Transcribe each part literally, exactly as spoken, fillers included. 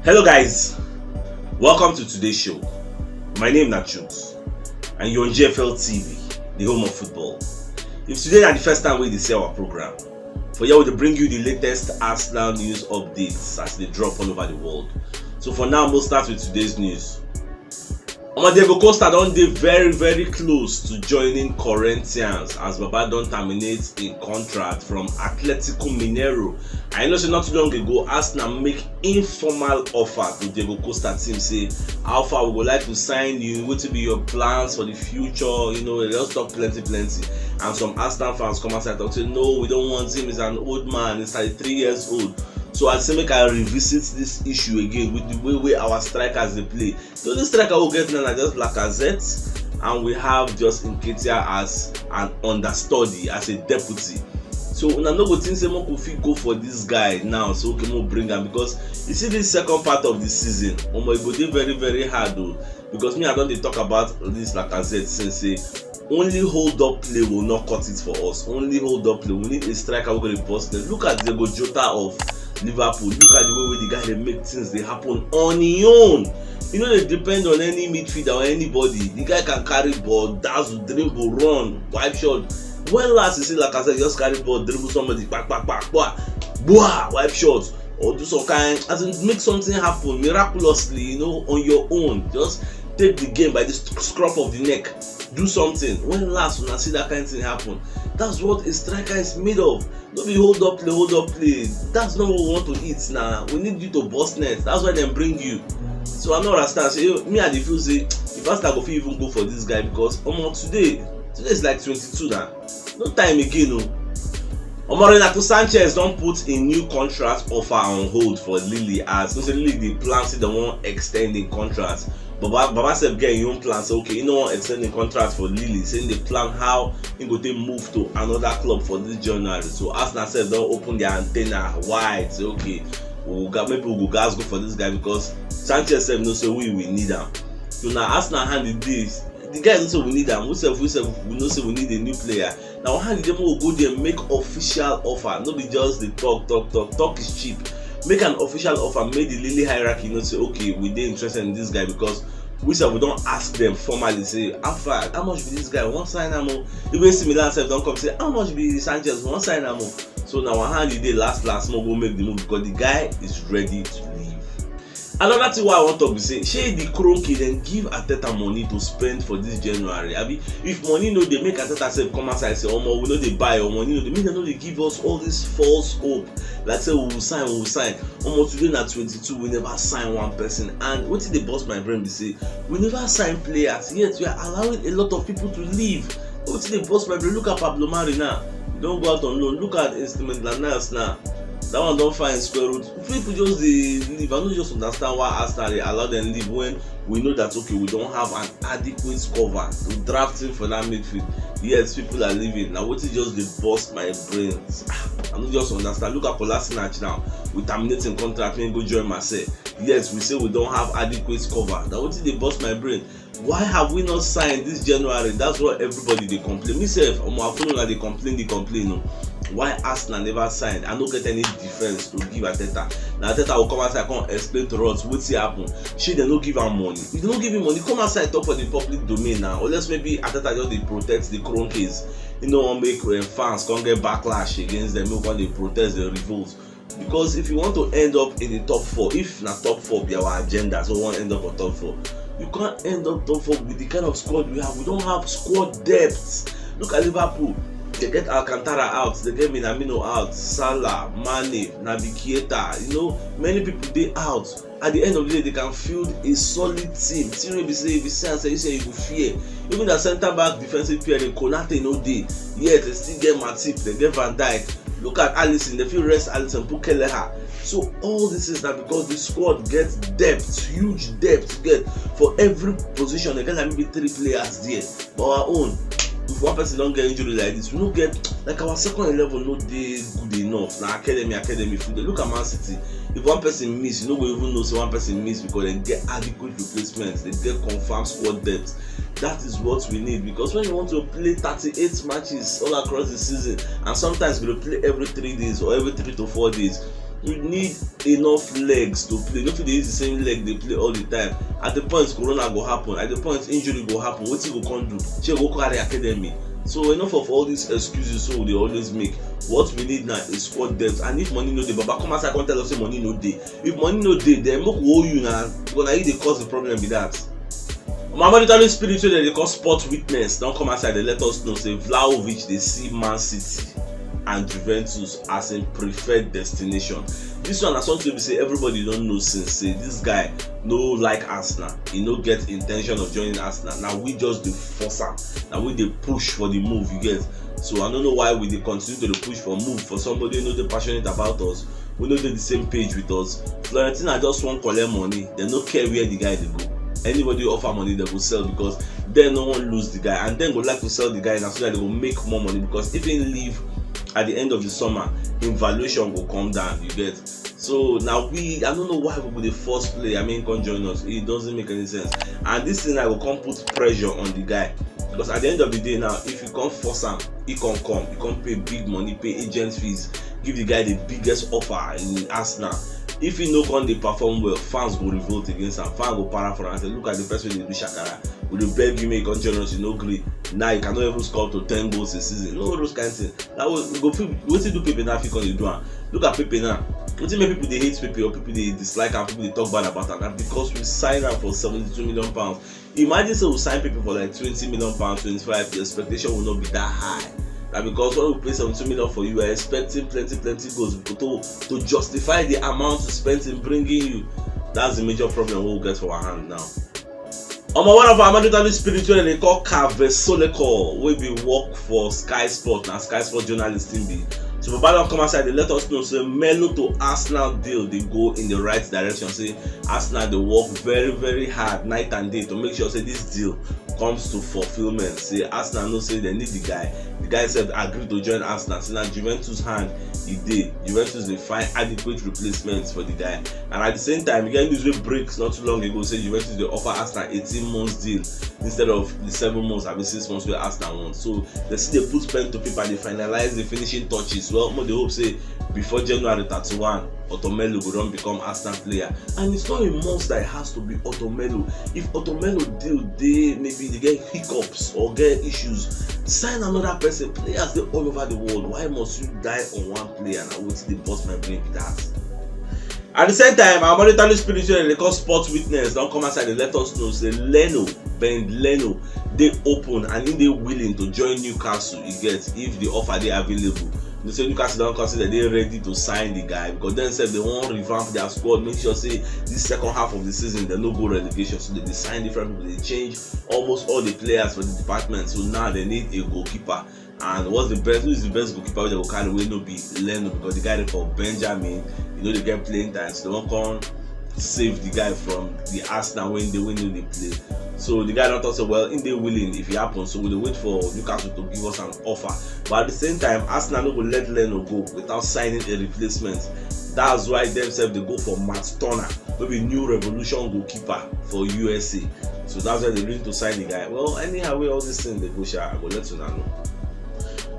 Hello guys, welcome to today's show. My name na Chuks and you're on G F L T V, the home of football. If today na the first time wey you dey see our program, for here we dey bring you the latest Arsenal news updates as they drop all over the world. So for now, we'll start with today's news. Omo, Diego Costa don dey very very close to joining Corinthians as Baba don terminate im contract from Atletico Mineiro. I know say not too long ago Arsenal make informal offer to Diego Costa team say, "How far, we go like to sign you, wetin be your plans for the future?" You know, they just talk plenty plenty, and some Arsenal fans come outside talk say, "No, we don't want him, he's an old man, he's thirty-three years old." So I say make I revisit this issue again with the way wey our strikers dey play. The only striker we get now na just Lacazette, and we have just Nketiah as an understudy, as a deputy. So una no go think say make we fit go for this guy now, so okay, make we bring am, because you see this second part of the season, omo, e go dey very very hard o, because me, I don dey talk about this Lacazette since, say only hold up play will not cut it for us. Only hold up play. We need a striker who go dey burst them. Look at Diego Jota of Liverpool. Look at the way wey the guy dey make things dey happen on him own. You know, they depend on any midfielder or anybody. The guy can carry ball, dazzle, dribble, run, wipe shot. When last you see Lacazette just carry ball, dribble somebody, back, back, back, boah, boah, wipe shot, or do some kind, as in make something happen miraculously, you know, on your own. Just take the game by the sc- scruff of the neck. Do something. When last una see that kind thing happen? That's what a striker is made of. No be hold up play, hold up play. That's not what we want to eat now. We need you to burst net. That's why dem bring you. So I no understand. So you, me, I dey feel say if Arsenal go fit even go for this guy, because omo, today, today is like twenty-two now. No time again o. Omo, Renato Sanches don put a new contract offer on hold for Lille, as no say Lille dey plan say dem wan extend im contract. Baba, Baba sef get im own plan, say okay, he no wan extend im contract for Lille, say he dey plan how he go take move to another club for this January. So Arsenal sef don open their antenna wide, say okay, we go ga- maybe we go gas go for this guy, because Sanches sef know say we we need am. So na Arsenal hand e dey. The guy know say we need am. We sef, we sef, we know say we need a new player. Na one hand e dey, make we go there, make official offer. No be just the talk, talk, talk. Talk is cheap. Make an official offer, make the Lille hierarchy know say okay, we dey interested in this guy, because we sef, we don ask them formally say, "How far? How much be this guy? We wan sign am o." Even A C Milan sef don come say, "How much be Sanches? We wan sign am o." So na one hand e dey, last last, make we go make the move, because the guy is ready to leave. Another thing wey I wan talk be say, shey the Kroenke dem give Arteta money to spend for this January? Abi if money no dey, make Arteta sef come outside say, "Omo, we no dey buy, or money no dey," make dem no dey give us all this false hope, like say we will sign, we will sign. Omo, today na twenty-two, we never sign one person, and wetin dey burst my brain be say we never sign players, yet we are allowing a lot of people to leave. Wetin dey burst my brain? Look at Pablo Mari now. He don go out on loan. Look at Instrument Lanas now. That one don find square root. People just dey leave. I no just understand why Arsenal dey allow them leave when we know that okay, we don have an adequate cover to draft him for that midfield. Yes, people are leaving. Na wetin just dey burst my brain. I no just understand. Look at Kolasinac now. We terminate him contract, make he go join Marseille. Yes, we say we don have adequate cover. Na wetin dey burst my brain. Why have we not signed this January? That's what everybody dey complain. Me sef, omo, I follow una dey complain, dey complain o. Why Arsenal never signed? I no get any defense to give Arteta. Na Arteta go come outside come explain to us wetin happen. Shey dem no give am money? If dem no give him money, come outside talk for the public domain now. Unless maybe Arteta just dey protect the Kroenkes. He no wan make, eh, fans come get backlash against them. Make come dey protest, dey revolt. Because if you want to end up in the top four, if na top four be our agenda, so we wan end up for top four, you can't end up top four with the kind of squad we have. We don't have squad depth. Look at Liverpool. They get Alcantara out, they get Minamino out, Salah, Mane, Naby Keita. You know, many people dey out. At the end of the day, they can field a solid team. Team wey be say, if you see am, say you say you go fear. Even their centre back defensive pairing, Konate no dey. Yet they still get Matip, they get Van Dijk. Look at Alisson, they fit rest Alisson, put Kelleher. So all this is that because the squad gets depth, huge depth, get for every position. They get like maybe three players there. But our own, if one person don get injury like this, we no get, like, our second eleven no dey good enough. Na academy, academy football. Look at Man City. If one person miss, you no go even know say one person miss because they get adequate replacements, they get confirmed squad depth. That is what we need, because when you want to play thirty-eight matches all across the season, and sometimes you go play every three days or every three to four days, We need enough legs to play. No fit dey use the same leg dey play all the time. At the point, corona go happen. At the point, injury go happen. Wetin go come do? Shey go carry academy? So enough of all these excuses so we dey always make. What we need now is squad depth. And if money no dey, Baba, come outside come tell us say money no dey. If money no dey, then make we owe you na, because na you dey cause the problem be that. My monitoring spirit wey dem dey call Sport Witness don come outside dey let us know say Vlahovic dey see Man City and Juventus as im preferred destination. This one na something wey be say everybody don know since, say this guy no like Arsenal, he no get intention of joining Arsenal. Na we just dey force am, na we dey push for the move, you get? So I no know why we dey continue to dey push for move for somebody wey no dey passionate about us, wey no dey the same page with us. Fiorentina just wan collect money, dem no care where the guy dey go. Anybody offer money, dem go sell, because dem no wan lose the guy, and dem go like to sell the guy now so that they go make more money, because if he leave at the end of the summer, im valuation go come down, you get? So now we, I don't know why we go dey force play, I mean, come join us. It doesn't make any sense. And this thing now go come put pressure on the guy, because at the end of the day now, if you come force am, he come come, you come pay big money, pay agent fees, give the guy the biggest offer in Arsenal. If he no come dey perform well, fans go revolt against am. Fans go para for am and say, "Look at the person wey dey do shakara. We dey beg you make you come join us, you no gree. Now you cannot even score up to ten goals a season." No, those kind thing. That way, we go fit, wetin do Pepe now fit come dey do am? Look at Pepe now. Wetin make people dey hate Pepe or people dey dislike am, people dey talk bad about am? Na because we sign am for seventy-two million pounds. Imagine say we sign Pepe for like twenty million pounds, twenty-five, the expectation will not be that high. Na because when we pay seventy-two million for you, we are expecting plenty, plenty goals to, to justify the amount we spent in bringing you. That's the major problem we get for our hand now. Omo, one of our mandatory spiritual wey dem dey call Kave Solekor, wey be work for Sky Sport, na Sky Sport journalist im be. So Baba don come outside dey let us know say Melo to Arsenal deal dey go in the right direction. Say Arsenal dey work very, very hard night and day to make sure say this deal comes to fulfilment. Say Arsenal know say dem need the guy. The guy sef agree to join Arsenal. Say na Juventus hand e dey. Juventus dey find adequate replacements for the guy. And at the same time, we get news wey break not too long ago say Juventus dey offer Arsenal eighteen months deal instead of the seven months, abi six months wey Arsenal want. So dem still dey put pen to paper, dey finalize the finishing touches. Well, we dey hope say before January thirty-one, Otomelo go don become Arsenal player. And it's not a must that it has to be Otomelo. If Otomelo deal dey, maybe they get hiccups or get issues, sign another person. Players dey all over the world. Why must you die on one player? Na wetin dey burst my brain be that. At the same time, our monitoring spirit wey dem dey call Sport Witness don come outside dey let us know say Leno, Ben Leno, dey open and he dey willing to join Newcastle, you get, if the offer dey available. You know say Newcastle don come say dem dey ready to sign the guy, because dem sef dey wan revamp their squad, make sure say this second half of the season dem no go relegation. So dem dey sign different people, dey change almost all the players for the department. So now dem need a goalkeeper. And what's the best, who is the best goalkeeper wey dem go carry wey no be Leno? Because the guy dey for Benjamin, you know, dey get playing time, so dem wan come save the guy from the Arsenal wey dey, wey no dey play. So the guy don talk say, well, he dey willing if e happen. So we dey wait for Newcastle to give us an offer. But at the same time, Arsenal no go let Leno go without signing a replacement. That's why dem sef dey go for Matt Turner, wey be new revolution goalkeeper for U S A. So that's why dem willing to sign the guy. Well, anyhow wey all these things dey go sha, I go let una know.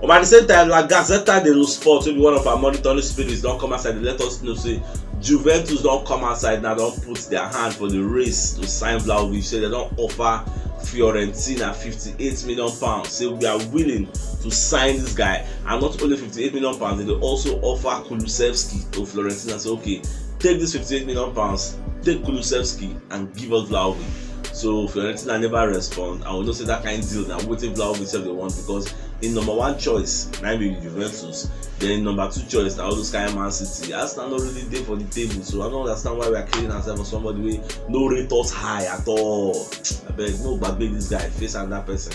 But at the same time, La Gazzetta dello Sport, wey be one of our monitoring spirits, don come outside dey let us know say Juventus don come outside now, don put their hand for the race to sign Vlahovic. Say dem don offer Fiorentina fifty-eight million pounds. Say we are willing to sign this guy, and not only fifty-eight million pounds, dem dey also offer Kulusevski to Fiorentina. Say, okay, take this fifty-eight million pounds, take Kulusevski, and give us Vlahovic. So Fiorentina never respond, and we know say that kind deal na wetin Vlahovic sef dey want, because im number one choice na im be Juventus, then im number two choice na all those kind Man City. Arsenal no really dey for the table, so I no understand why we are killing ourselves for somebody wey no rate us high at all. Abeg, no gbagbe this guy, face another person.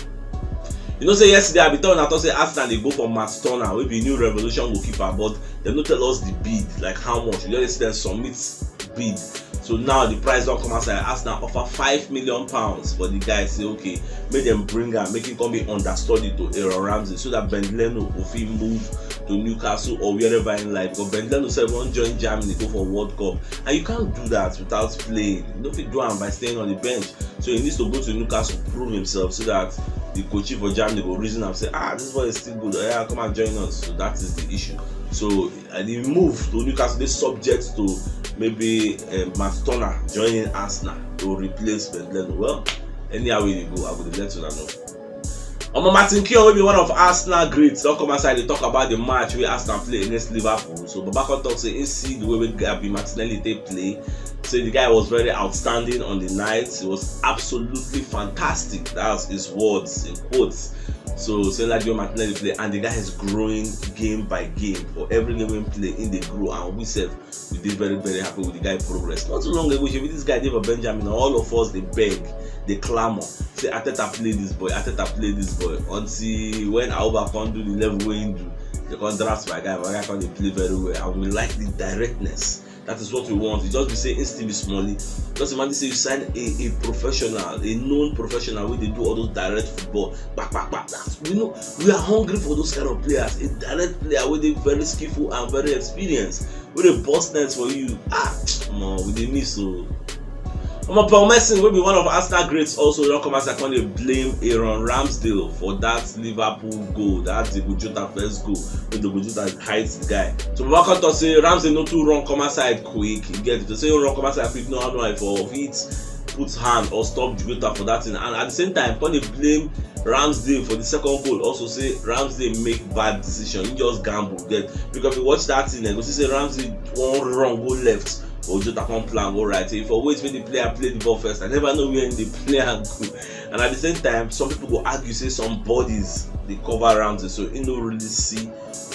You know say yesterday I bin tell una talk say Arsenal dey go for Matt Turner, wey be new revolution goalkeeper, but dem no tell us the bid, like how much. We just dey see dem submit bid. So now the price don come outside. Arsenal offer five million pounds for the guy. Say, okay, make dem bring am, make him come be understudy to Aaron Ramsey, so that Ben Leno go fit move to Newcastle or wherever im like. But Ben Leno sef wan join Germany, go for World Cup, and you can't do that without playing. You no fit do am by staying on the bench. So he needs to go to Newcastle, prove himself, so that the coach for Germany go reason am say, ah, this boy is still good. Oh, yeah, come and join us. So that is the issue. So, and the move to Newcastle dey subject to maybe uh, Matt Turner joining Arsenal to replace Ben Leno. Well, anyhow wey e go, I go dey let una know. Omo, Martin Keown, wey be one of Arsenal greats, don come outside dey talk about the match wey Arsenal play against Liverpool. So Baba come talk say he see the way wey Gabi Martinelli take play, say the guy was very outstanding on the night. He was absolutely fantastic. That's his words, in quotes. So say like Gabi Martinelli play, and the guy is growing game by game. For every game wey he play, he dey grow, and we sef we dey very, very happy with the guy progress. Not too long ago, shebi this guy dey for Benjamin, all of us dey beg, dey clamor, say Arteta play this boy, Arteta play this boy, until when Auba come do the level wey he do, they come draft my guy, my guy come dey play very well, and we like the directness. That is what we want. It just be say he still be smallie. Just imagine say you sign a, a professional, a known professional wey dey do all those direct football. Back, back, back. That's, we know we are hungry for those kind of players. A direct player wey dey very skillful and very experienced, wey dey burst net for you. Ah, omo, we dey miss o. Omo, Paul Merson, wey be one of Arsenal greats, also don come outside come dey blame Aaron Ramsdale for that Liverpool goal, that Diogo Jota first goal, wey Diogo Jota hide the guy. So Baba come talk say Ramsdale no too run come outside quick. You get it? To say you run come outside quick, no how no for fit put hand or stop Jota for that thing. And at the same time, come dey blame Ramsdale for the second goal. Also say Ramsdale make bad decision. He just gamble, get, because if you watch that thing, you go see say Ramsdale wan run go left, but Jota come plan go right. So if you wait make the player play the ball first, I never know where the player go. And at the same time, some people go argue say some bodies dey cover Ramsdale, so he no really see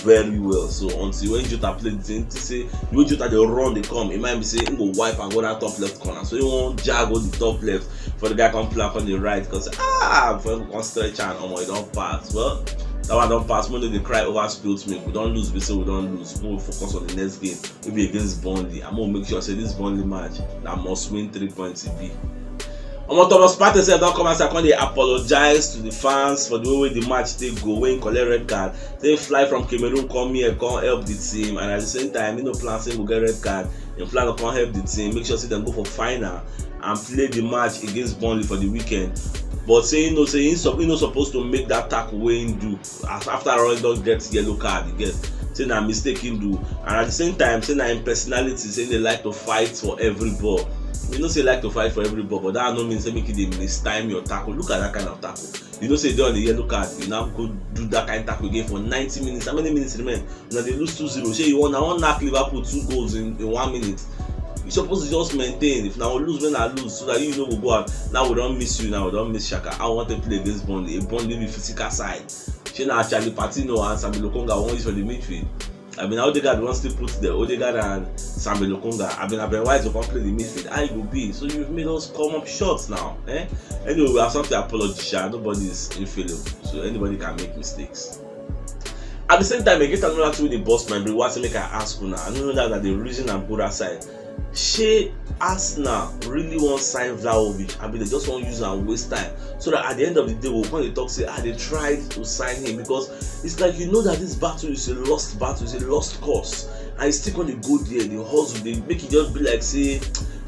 very well. So until when Jota play the thing, he say the way Jota dey run dey come, it might be say he go wipe and go that top left corner. So he wan jab go the top left for the guy come play on the right, because ah, for him come stretch and omo, e don pass. Well, that one don pass. Monday dey cry over spilt milk. We don lose, we say we don lose. We go focus on the next game, maybe against Burnley. I'm gonna make sure say this Burnley match na must win three points e be. Omo, Thomas Partey sef don come outside come dey apologize to the fans for the way wey the match take go, wey he collect red card. Say he fly from Cameroon come here, come help the team, and at the same time, he no plan say he go get red card. He plan to come help the team, make sure say dem go for final and play the match against Burnley for the weekend. But say he know say he, sup- he no suppose to make that tackle wey he do. As after all, he don get yellow card, he get, say na mistake he do. And at the same time, say na him personality, say he dey like to fight for every ball. You know say he like to fight for every ball, but that no mean say make he dey mistime your tackle. Look at that kind of tackle. You know say you dey on the yellow card, you now go do that kind of tackle again for ninety minutes. How many minutes remain? Una dey lose two zero. Shey you wan, una wan knack Liverpool two goals in, in one minute? You suppose to just maintain. If na lose, when I lose, so that you no go go out. Now we don miss you. Now we don miss Xhaka. I want to play against Burnley. A Burnley with physical side. Shey na Charlie Patino and Sambi Lokonga wan use for the midfield? I mean, Odegaard wan still put there. Odegaard and Sambi Lokonga. I mean, Ben White go come play the midfield. How e go be? So you've made us come up short now. Eh? Anyway, we have something to apologize. Nobody is infallible, so anybody can make mistakes. At the same time, e get another thing wey dey burst my brain. Wey I say make I ask una. I no know that na the reason I'm good aside. Shey Arsenal really wan sign Vlahovic? Abi they just wan use am waste time, so that at the end of the day, we go come dey talk say, ah, they tried to sign him? Because it's like, you know that this battle is a lost battle, it's a lost cause, and you still gonna go there, the hustle, they make it just be like say,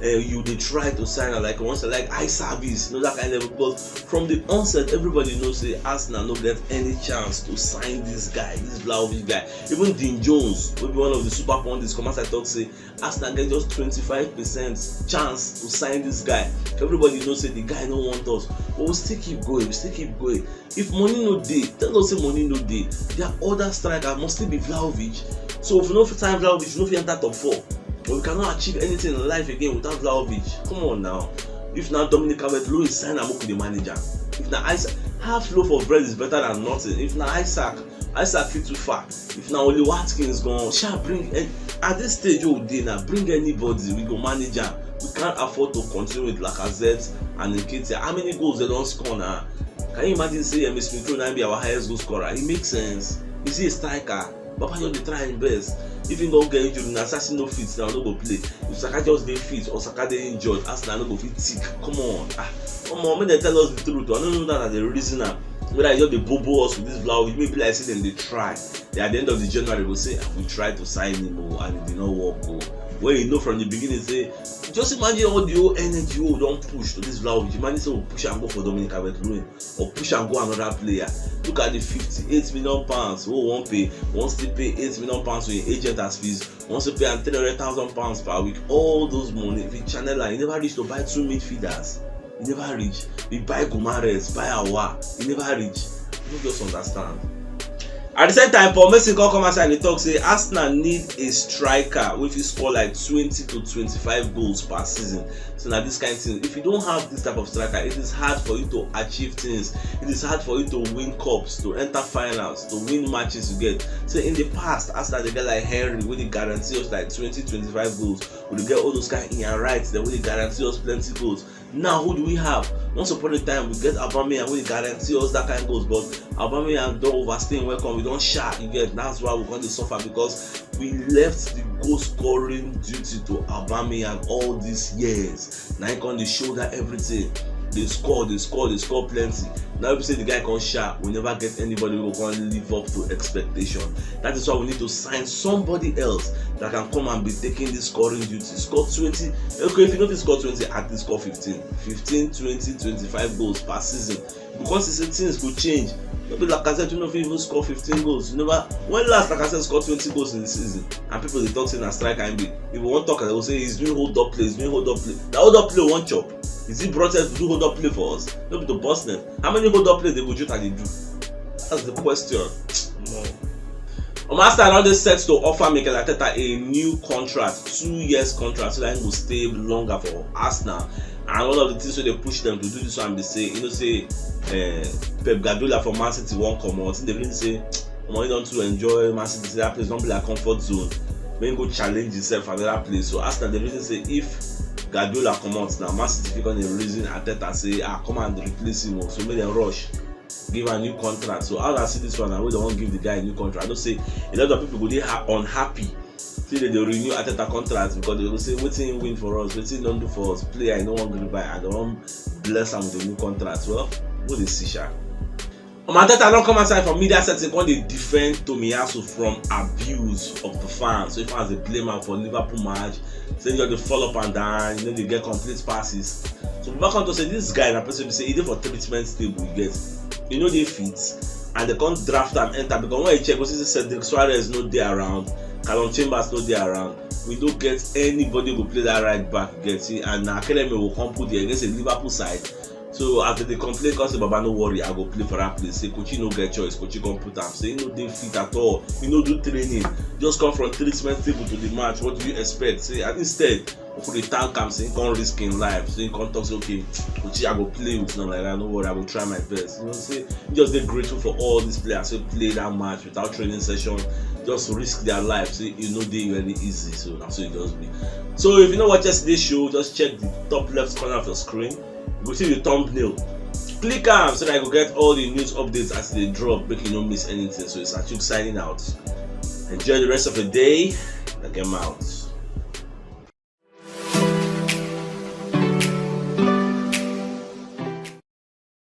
uh, you dey try to sign am like once, like eye service, you know, that kind of level. Because from the onset, everybody knows say Arsenal no get any chance to sign this guy, this Vlahovic guy. Even Dean Jones, wey be one of the super pundits, come outside talk say Arsenal get just twenty-five percent chance to sign this guy. Everybody knows say the guy no want us, but we still keep going, we still keep going. If money no dey, tell us say money no dey. Their other striker must still be Vlahovic. So if we no fit sign Vlahovic, we no fit enter top four. But we cannot achieve anything in life again without Vlahovic. Come on now. If na Dominic Calvert-Lewin sign am, make we dey manage am. If na Isaac, half loaf of bread is better than nothing. If na Isaac, Isaac fit too far. If na Ollie Watkins gone, sha, bring an-, at this stage wey we dey now, bring anybody, we go manage am. We can't afford to continue with Lacazette and Nketiah. How many goals they don score now? Can you imagine say Emile Smith Rowe na be our highest goal scorer? It makes sense. Is he a striker? Papa just dey try him best. If he don get injury, na Saka no fit now, no go play. If Saka just dey fit or Saka dey injured, Arsenal no go fit tick. Come on. Ah, come on, make dem tell us the truth. I no know that na the reason am. Whether e just dey bobo us with this Vlahovic, maybe like say dem dey try. Then at the end of the January, go say, ah, we tried to sign him o, and it did not work o. When you know from the beginning say, just imagine all the whole energy wey we don push to this Vlahovic. Imagine say we push am go for Dominic Calvert-Lewin or push am go another player. Look at the fifty-eight million pounds wey we wan pay. We wan still pay eight million pounds to im agent as fees. We wan still pay am three hundred thousand pounds per week. All those money, if you channel am, e never reach to buy two midfielders. E never reach. We buy Gumares, buy Awa. E never reach. You no just understand. At the same time, Paul Mason come come outside and dey talk say Arsenal need a striker wey fit score like twenty to twenty-five goals per season. So na this kind thing. If you don't have this type of striker, it is hard for you to achieve things. It is hard for you to win cups, to enter finals, to win matches you get. So in the past, Arsenal dey get like Henry wey dey guarantee us like twenty, twenty-five goals. We dey get all those kind Ian Wright dem wey dey guarantee us plenty goals. Now who do we have? Once upon a time we get Aubameyang wey dey guarantee us that kind goals, but Aubameyang don overstay im welcome, we don sha, you get. That's why we come dey suffer, because we left the goal scoring duty to Aubameyang all these years. Na im come dey shoulder everything, dey score, dey score, dey score plenty. Now we say the guy come sha, we never get anybody wey go come live up to expectation. That is why we need to sign somebody else that can come and be taking this scoring duty. Score twenty. Okay, if you no fit score twenty, at least score fifteen. Fifteen, twenty, twenty-five goals per season. Because you say things go change. No be Lacazette wey no fit even score fifteen goals. You never, when last Lacazette score twenty goals in the season? And people dey talk say na striker im be. If we wan talk, dem go say he's doing hold up play, he's doing hold up play. Na hold up play we wan chop. Is he brought us to do hold up play for us? No be to burst net. How many hold up plays dey go Jota dey do? That's the question. No. Arsenal don dey set to offer Mikel Arteta a new contract, two years contract, so that he go stay longer for Arsenal. And one of the things wey dey push them to do this one be say, you know say, uh, Pep Guardiola for Man City wan comot. They really say, omo, he don too enjoy Man City. Say that place don be like comfort zone. Make he go challenge himself for another place. So Arsenal dey reason say if Guardiola comot now, Man City fit come dey reason Arteta say, ah, come and replace him o. So make dem rush give am new contract. So as I see this one now, wey dem wan give the guy a new contract, I know say a lot of people go dey ha- unhappy. Say dem dey renew Arteta contract because dem go say wetin he win for us, wetin he don do for us, player he no wan gree buy, and dem wan bless am with a new contract. Well, we go dey see sha. Arteta don come outside for media setting, come dey defend Tomiyasu from abuse of the fans. So fans dey blame am for Liverpool match, say he just dey fall up and down, he no dey get complete passes. So Baba come talk say this guy na person be say he dey for treatment table, you get, he no dey fit, and dem come draft am enter, because when you check, we see say Cedric Soares no dey around, Calum Chambers no dey around, we no get anybody go play that right back, you get, see, and na Academy we come put there against a Liverpool side. So as dem dey complain, come say, Baba, no worry, I go play for that place. Say Kochi no get choice, Kochi come put am. Say he no dey fit at all, he no do training, just come from treatment table to the match. What do you expect? Say, and instead, people dey thank am, say he come risk him life. Say he come talk say, okay, Kochi, I go play with, no, like that, no worry, I go try my best. You know, say he just dey grateful for all these players wey play that match without training session, just risk their life. Say e no dey very easy. So na so e just be. So if you no watch yesterday's show, just check the top left corner of your screen. You go see the thumbnail. Click am so that you go get all the news updates as they drop, make you no miss anything. So it's Achuk signing out. Enjoy the rest of the day. Like, I'm out.